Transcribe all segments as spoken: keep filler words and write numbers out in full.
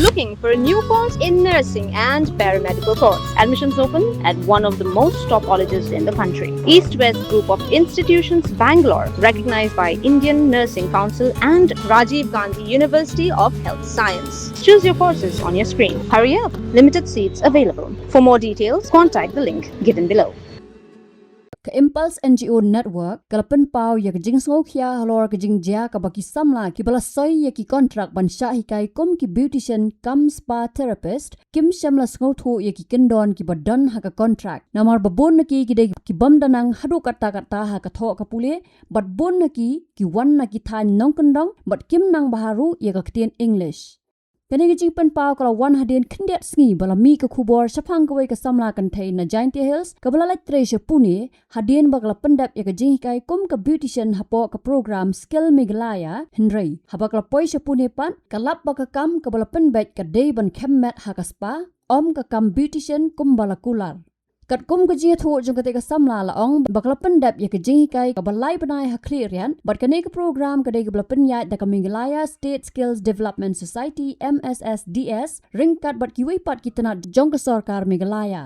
Looking for a new course in nursing and paramedical course? Admissions open at one of the most top colleges in the country. East West Group of Institutions, Bangalore, recognized by Indian Nursing Council and Rajiv Gandhi University of Health Science. Choose your courses on your screen. Hurry up, limited seats available. For more details, contact the link given below. Ka Impulse N G O Network ka la pynpaw ïa ka jingsngewkhia halor ka jingjia kaba ki samla kiba la soi ïa ki kontrak ban shah hikai kum ki beautician cum spa therapist kim shym la sngewthuh ïa ki kyndon kiba don ha ka kontrak. Namar ba bun na ki ki dei ki bym da nang haduh katta katta ha ka thoh ka pule, bad bun na ki ki wan na ki thaiñ nongkyndong bad kim nang bha ruh ïa ka ktien English. Kane ka jingpynpaw ka la wan hadien khyndiat sngi ba la mih ka khubor shaphang kawei ka samla kynthei na Jaintia Hills kaba la leit trei sha Pune hadien ba ka la pyndep ïa ka jinghikai kum ka beautician hapoh ka program Skill Meghalaya, hynrei haba ka la poi sha Pune pat ka lap ba ka kam kaba la pynbeit ka dei ban khem met ha ka spa, ym ka kam beautician kumba la kular. Katkum ka jingïathuh jong katei ka samla la ong ba ka la pyndep ïa ka jinghikai kaba lai bnai ha Khliehriat, bad kane ka program ka dei kaba la pynïaid da ka Meghalaya State Skills Development Society, M S S D S, ryngkat bad kiwei pat ki tnat jong ka sorkar Meghalaya.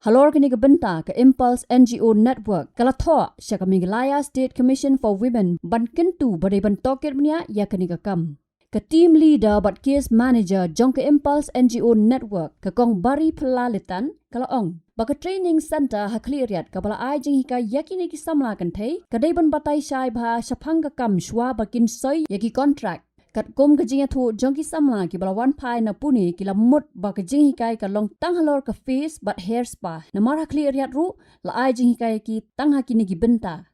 Halor kane ka bynta ka Impulse N G O Network ka la thoh sha ka Meghalaya State Commission for Women ban kyntu ba dei ban tohkit bniah ïa kane ka kam. Ka team leader bad case manager jong ka Impulse N G O Network, ka Kong Bari Phylla Lytan, ka la ong ba ka training center ha Khliehriat kaba la ai jinghikai ïa kine ki samla kynthei ka dei ban batai shai bha shaphang ka kam shuwa ba kin soi ïa ki kontrak. Katkum ka jingïathuh jong ki samla kiba la wan phai na Pune ki la mut ba ka jinghikai ka long tang halor ka face bad hair spa. Namar ha Khliehriat ruh la ai jinghikai ïa ki tang ha kine ki bynta.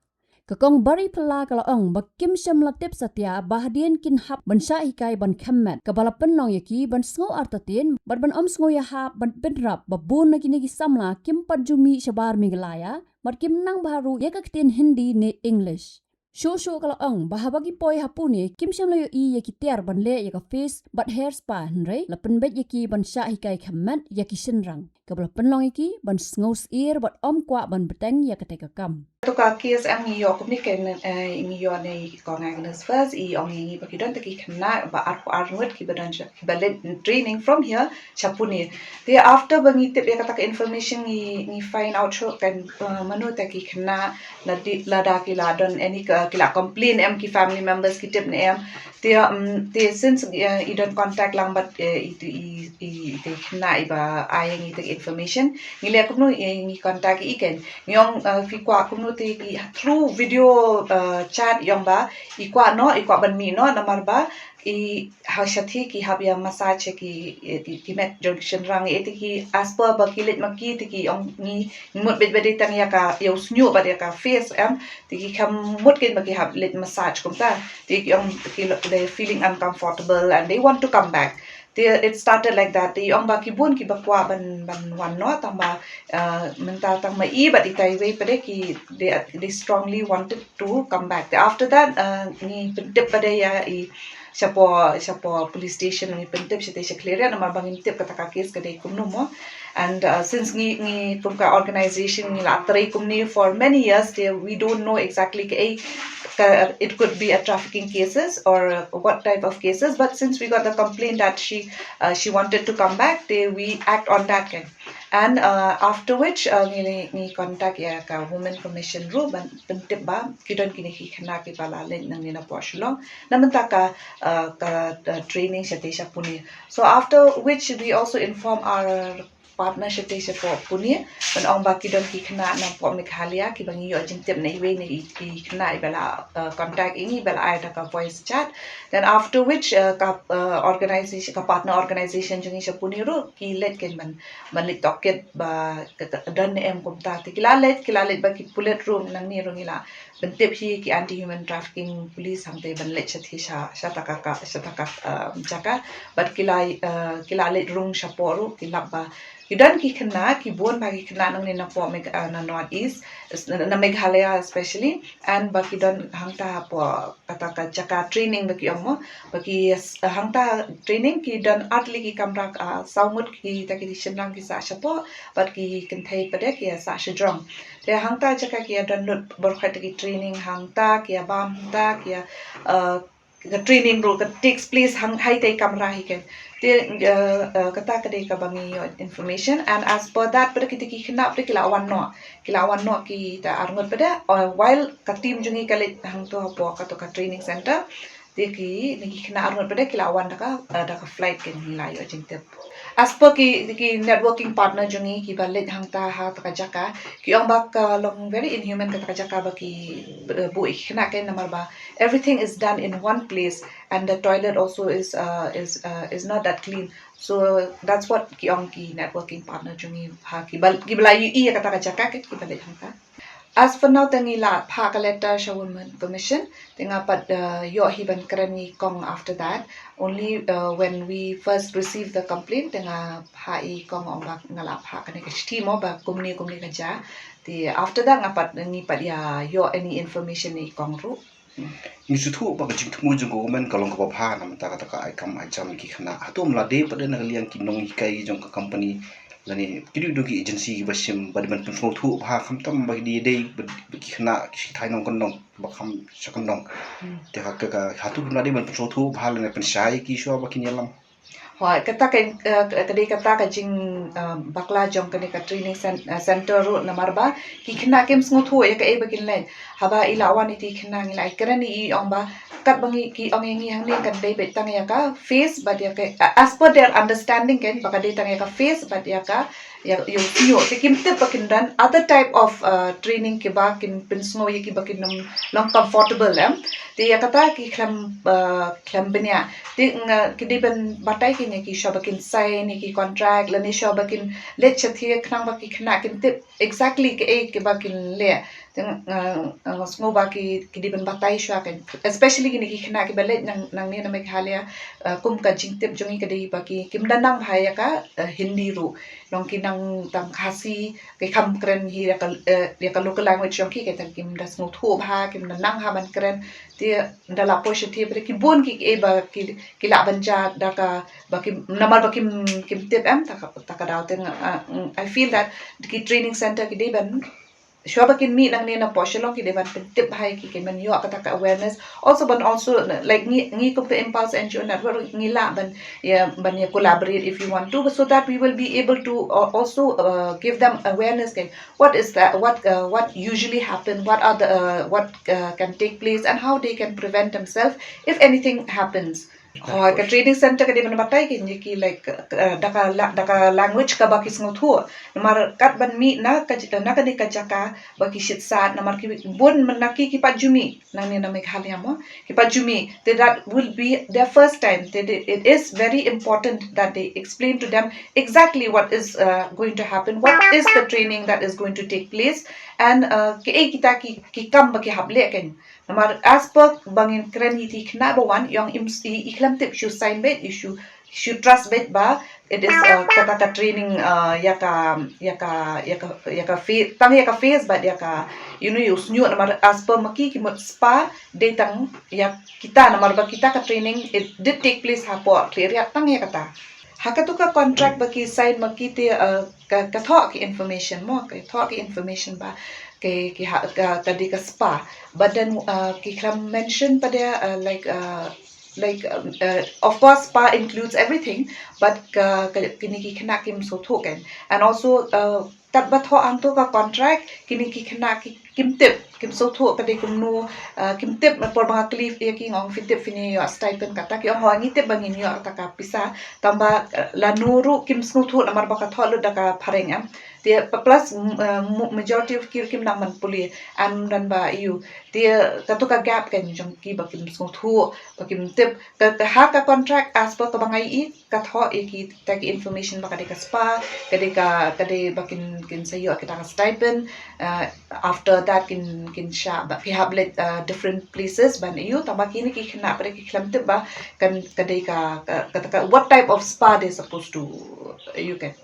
Ka Kong Bari Phylla ka la ong ba kim shym la tip satia ba hadien kin hap ban shah hikai ban khem met kaba la pynlong ïa ki ban sngew artatien bad ban ym sngew ïahap ban bynrap ba bun na kine ki samla kim pat ju mih shabar Meghalaya bad kim nang bha ruh ïa ka ktien Hindi ne English. Shuh shuh ka la ong ba haba ki poi ha Pune kim shym la ïohi ïa ki tiar ban leh ïa ka face bad hair spa, hynrei la pynbeit ïa ki ban shah hikai khem met ïa ki shynrang kaba la pynlong ïa ki ban sngew syier bad ym kwah ban bteng ïa katei ka kam. To ka case em ngi ïoh kumne, ka ngi ïoh na i Kong Agnes First, i ong ïa ngi ba ki don tang ki khynnah ba arphew ar ngut kiba don sha, kiba leit training from here sha Pune. Te after ba ngi tip ïa kata ka information ngi, ngi find out shuh kan, uh, mano tang ki khynnah, lada, lada ki la don any ka, ki la complain em ki family members ki tip ne em. Te, um, te since, uh, i don contact lang bad, uh, i, i, i, i te khynnah iba ai ïa ngi te information, ngi leh kumno, i, ngi contact i kan. Ngi ong, uh, phi kwah kumno te ki through video, uh, chat, i ong ba i kwah noh, i kwah ban mih noh namar ba i ha shathie ki hap ïa massage ki, ki, ki met jong ki shynrang, ïa te ki as per ba ki leit ma ki te ki ong ngi mut beit ba dei tang ïa ka, ïa u shñiuh bad ïa ka face em, te ki kham mut kein ba ki hap leit massage kumta. Te ki ong ki lo-, they feeling uncomfortable and they want to come back. Te it started like that. Te i ong ba ki bun kiba kwah ban, ban wan noh tang ba, uh, mynta tang ma i bad itai iwei pat de ki, they, they strongly wanted to come back. Te after that, uh, ngi pyntip pat de ïa i shapoh, shapoh police station, ngi pyntip shatei sha Khliehriat namar ba ngim tip kata ka case ka dei kumno mo. And, uh, since ngi, ngi kum ka organization ngi la trei kumne for many years, te we don't know exactly ka, eh, ka, it could be a trafficking cases or, uh, what type of cases. But since we got the complaint that she, uh, she wanted to come back, te we act on that kan. And, uh, after which, uh, ngi, ngi contact ïa ka Women Commission ruh ban pyntip ba ki don kine ki khynnah kiba la leit nangne napoh Shillong na bynta ka, uh, ka, uh, training shatei sha Pune. So after which we also inform our partner shatei shapoh Pune ban ong ba ki don ki khynnah napoh Meghalaya kiba ngi ïoh jingtip na iwei na i, i khynnah iba la, uh, contact ïa ngi, iba la ai da ka voice chat. Then after which, uh, ka, uh, organization, ka partner organization jong ngi sha Pune ruh ki leit kein ban, ban leit tohkit ba ka, ka don ne em kumta. Te ki la leit, ki la leit bad ki pulit ruh, nangne ruh ngi la pyntip hi ki anti human trafficking police hangtei ban leit shathie sha, shata ka, ka, shata ka, uh, jaka. Bad ki la, uh, ki la leit rung shapoh ruh, ki lap ba ki don ki khynnah, ki bun bha ki khynnah nangne napoh Megh-, uh, na North East, es-, na, na Meghalaya especially, and ba ki don hangta hapoh kata ka jaka training ba ki ong mo, ba ki s-, hangta training ki don ar tylli ki kamra, ah, saw ngut kita ki shynrang ki sah shapoh, bad ki kynthei pat de ki sah shajrong. Te hangta jaka ki ïa don lut baroh kata ki training hangta, ki ïa bam hangta, ki ïa, ah, ka training ruh ka takes place hang hai tai kamra hi kan. Te uh, uh, kata ka dei kaba ngi ïoh information, and as per that pat kita ki khynnah pat ki la wan noh, ki la wan noh kita arngut pat, uh, while ka team jong ngi ka leit hangto hapoh kato ka training center. Te kine ki khynnah arngut pat ki la wan da ka, uh, da ka flight kan, ngi la ïoh jingtip. As per ki, ki networking partner jong ngi kiba leit hangta ha kata ka jaka, ki ong ba ka long very inhuman kata ka jaka ba ki, uh, buh ïa ki khynnah kan, namar ba everything is done in one place and the toilet also is, uh, is, uh, is not that clean. So that's what ki ong ki networking partner jong ngi ha kiba, kiba la ïohi ïa kata ka jaka kan, kiba leit hangta. As for now te ngi la phah ka letter sha Women Commission, te nga pat, uh, ïoh hi ban kren ïa i kong after that. Only, uh, when we first received the complaint te nga phah ïa i kong, ong ba nga la phah kane ka shithi mo ba kumne kumne ka jia. Te after that nga pat, ngi pat ïa ïoh any information ïa i kong ruh. Ngi sngewthuh ba ka jingthmu jong ka government ka long kaba bha na bynta kata ka ai kam ai jam ïa ki khynnah. Hato ym la dei pat na ka liang ki nonghikai jong ka company lane ki dei ki agency kiba shim ba dei ban pynsngewthuh bha, khamtam ba ki dei, dei ba ki khynnah ki shithai nongkyndong ba kham sha kyndong. Hmm. Te ka, ka, ka, hato ym la dei ban pynsngewthuh bha lane pynshai ïa ki shuwa ba kin ïalam? Hooid, kata ka, eh, ka dei kata ka jing, eh, bakla jong kane ka training cen-, eh, center ruh, namar ba ki khynnah kim sngewthuh ïa kaei ba kin leh. Haba i la wan ïa i khynnah, ngi la ïakren ïa i, i ong ba katba ngi, ki ong ïa ngi hangne kan dei beit tang ïa ka face bad ïa ka, uh, as per their understanding kan, ba ka dei tang ïa ka face bad ïa ka, ïa, ïa u shñiuh. Te kim tip ba kin don other type of, uh, training kiba kin pynsngew ïa ki ba kin ym long comfortable, em. Te ïa kata ki khlem, uh, khlem bniah. Te nga, ki dei ban batai kein ïa ki shuwa ba kin sign ïa ki contract lane shuwa ba kin leit shathie, khnang ba ki khynnah kin tip exactly kaei kaba kin leh. Te nga, nga, nga sngew ba ki, ki dei ban batai shuwa kan. Especially kine ki khynnah kiba leit nang, nangne na Meghalaya, uh, kum ka jingtip jong ngi ka dei ba ki, kim da nang bha ïa ka, uh, Hindi ruh. Long ki nang tang Khasi, ki kham kren hi ïa ka, uh, ïa ka local language jong ki, kata kim da sngewthuh bha, kim da nang bha ban kren. Te da la poi shathie pat ki bun ki, eh, ba ki, ki lah ban jia da ka, ba ki, namar ba kim, kim tip, em, ta ka, ta ka daw. Te nga, uh, mm, I feel that ki training center ki dei ban, shuwa ba kin mih nangne na poh Shillong ki dei ban pyntip bha ïa ki, kin ban ïoh kata ka awareness. Also ban also, like, ngi, ngi kum ka Impulse N G O Network ngi lah ban, ïa, ban ïa collaborate if you want to, so that we will be able to, uh, also, uh, give them awareness kan. What is that? What, uh, what usually happen? What are the, uh, what, uh, can take place and how they can prevent themselves if anything happens? Hooid, ka training center ka dei ban batai kein ïa ki, like, uh, da ka la-, da ka language kaba ki sngewthuh. Namar kat ban mih na ka j-, na kane ka jaka ba ki shit sat, namar ki bun na ki, ki pat ju mih nangne na Meghalaya mo, ki pat ju mih. Te that will be their first time. Te, te, it is very important that they explain to them exactly what is, uh, going to happen, what is the training that is going to take place, and, uh, kaei kita ki, ki kam ba ki hap leh kein. Namar as per ba ngin kren ïa i khynnah ba wan, i ong im s-, i, i khlem tip, shu sign beit, i shu, shu trust beit ba it is, uh, kata ka training, uh, ïa ka, ïa ka, ïa ka, ïa ka fa-, tang ïa ka face bad ïa ka, you know, ïa u shñiuh, namar as per ma ki, ki mut spa dei tang ïa kita, namar ba kita ka training it did take place hapoh Khliehriat tang ïa kata. Ha katu ka contract ba ki sign ma ki te, uh, ka, ka thoh ki information mo, ka thoh ki information ba ki, ki ha, ka, ka dei ka spa. But then, uh, ki khlem mention pat de, uh, like, uh, like, um, uh, of course spa includes everything, but ka, ka, kine ki khynnah kim sngewthuh kein. And also, uh, katba thoh hangto ka contract, kine ki khynnah ki, kim tip, kim sngewthuh ka dei kumno, uh, kim tip. Por ba nga kylli ïa ki, nga ong phi tip phin ïoh stipend kata, ki ong hooid ngi tip ba ngin ïoh kata ka pisa. Tangba, uh, lano ruh kim sngewthuh namar ba ka thoh lut da ka phareng, em. Te pa-, plus, mm, uh, mo-, majority of ki ruh kim nang ban pule, em, don ba ïoh. Te katu ka gap kein jong ki ba kim sngewthuh, ba kim tip. Ka, ka ha ka contract as per kaba nga ïohi, ka thoh ïa kita ki information ba ka dei ka spa, ka dei ka, ka dei ba kin, kin sa ïoh kita ka stipend, uh, after that kin, kin shah ba ki hap leit, uh, different places ban ïoh, tangba kine ki khynnah pat ki khlem tip ba kan, ka dei ka, ka, ka, ka, what type of spa they supposed to, you can,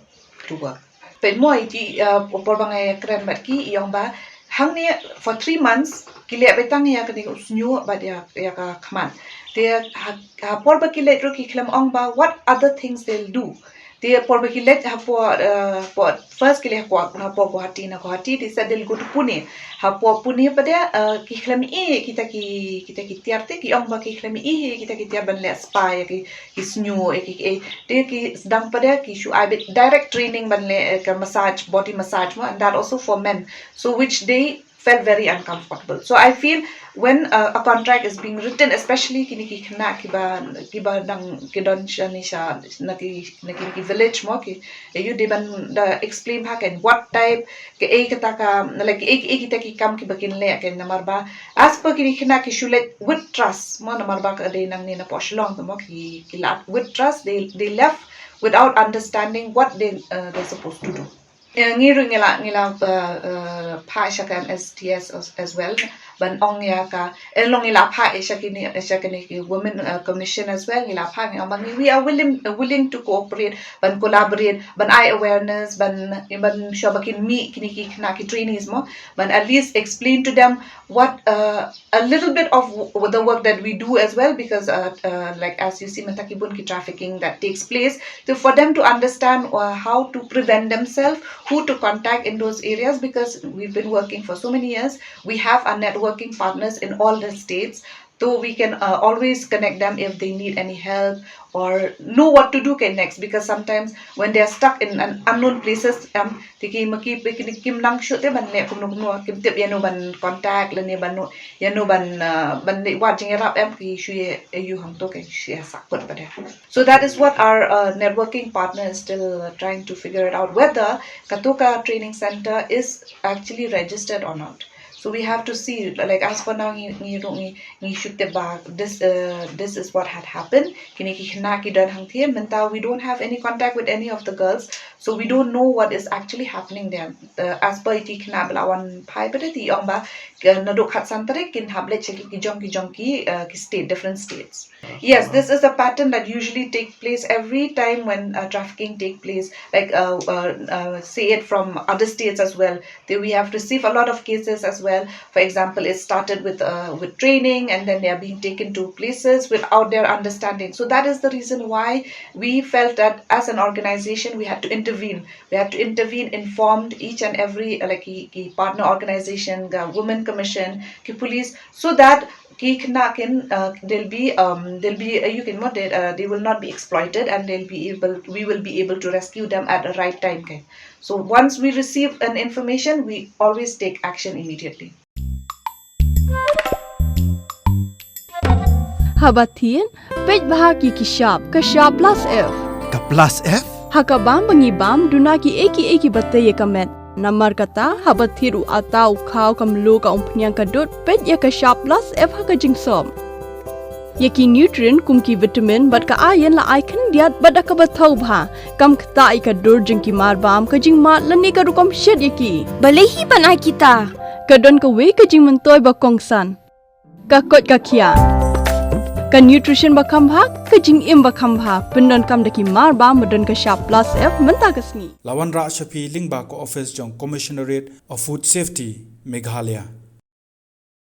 to work. Pynmoi te, uh, por ba nga ïakren bad ki, i ong ba hangne for three months ki leh beit tang ïa kane ka shñiuh bad ïa, ïa ka khmat. Te ha, ha por ba ki leit ruh ki khlem ong ba what other things they'll do. Te por ba ki leit hapoh, uh, por first ki leit hapoh, hapoh Guwahati, na Guwahati te sa dei ki leit to Pune. Hapoh Pune pat de, uh, ki khlem ïohi kita ki, kita ki tiar te, ki ong ba ki khlem ïohi kita ki tiar ban leh spa ïa ki, ki shñiuh ïa ki, ki, te ki sdang pat de ki shu ai beit direct training ban leh, eh, ka massage, body massage mo, and that also for men. So which they felt very uncomfortable. So I feel when, uh, a contract is being written, especially kine ki khynnah kiba, kiba dang, ki don shane sha, na ki, na ki, ki village mo, ki, you dei ban da explain ha kin what type, kaei kata ka, like, kaei, kaei kita ki kam kiba kin leh kin, namar ba as per kine ki khynnah ki shu leit with trust mo, namar ba ka dei nangne napoh Shillong te mo, ki, ki la with trust, they, they left without understanding what they, uh, they're supposed to do. Eh, ngi ruh ngi la, ngi la, uh, uh, phah sha ka M S T S as, as well ban ong ïa ka, eh, long ngi la phah sha kine, sha kine ki Women, uh, Commission as well, ngi la phah, ngi ong ba ngi, we are willing, uh, willing to cooperate, ban collaborate, ban ai awareness, ban, ban shuwa ba kin mih kine ki khynnah ki trainees mo, ban at least explain to them what, uh, a little bit of w-, the work that we do as well, because, uh, uh, like, as you see, mynta ki bun ki trafficking that takes place. So for them to understand, uh, how to prevent themselves, who to contact in those areas, because we've been working for so many years, we have our networking partners in all the states. So we can, uh, always connect them if they need any help or know what to do, okay, next, because sometimes when they are stuck in an unknown places, um, te ki ma ki, ki, kim nang shuh te ban leh kumno kumno, kim tip ïano ban contact lane ban, ïano ban, uh, ban leh wad jingïarap, em ki shu ïa, ïa u hangto ki shu ïa sakut pat de. So that is what our, uh, networking partner is still, uh, trying to figure it out, whether kato ka training center is actually registered or not. So we have to see, like, as for now, ngi, ngi ruh ngi, ngi shu tip ba this, uh, this is what had happened. Kine ki khynnah ki don hangthie, mynta we don't have any contact with any of the girls. So we don't know what is actually happening there. Uh, as per ki khynnah ba la wan phai pat de, te ong ba, uh, naduh khatsan tarik kin hap leit sha ki, ki jong, ki jong ki, uh, ki state, different states. Yes, this is a pattern that usually take place every time when, uh, trafficking take place. Like, uh, uh, uh, say it from other states as well. They, we have received a lot of cases as well. For example, it started with, uh, with training, and then they are being taken to places without their understanding. So that is the reason why we felt that as an organization we had to intervene. We had to intervene, informed each and every, uh, like, ki, ki partner organization, the Women Commission, ki police, so that ki khynnah kin, uh, they'll be, um, they'll be, uh, you can what they, uh, they will not be exploited, and they'll be able, we will be able to rescue them at the right time, okay? So once we receive an information, we always take action immediately. Haba thied, peit bha ki ki shap, ka shap plus F. Ka plus F? Ha ka bam ba ngi bam, duna ki ei ki ei kiba tei ïa ka met. Namar kata, haba thied u atta, u khaw, ka mluh, ka umphniang, ka dud, peit ïa ka shap plus F ha ka jingsop. Ïa ki nutrient kum ki vitamin bad ka iron la ai khyndiat bad da kaba thaw bha. Kam ktah ïa ka dur jong ki marbam, ka jingmad lane ka rukom shet ïa ki. Balei hi ban ai kita? Ka don kawei ka jingmyntoi ba kongsan. Ka koit ka khiah. Ka nutrition ba kham bha, ka jingim ba kham bha. Pyndonkam da ki marbam ba don ka shap plus F mynta ka sngi. La wanrah sha phi lyngba ka office jong Commissionerate of Food Safety, Meghalaya.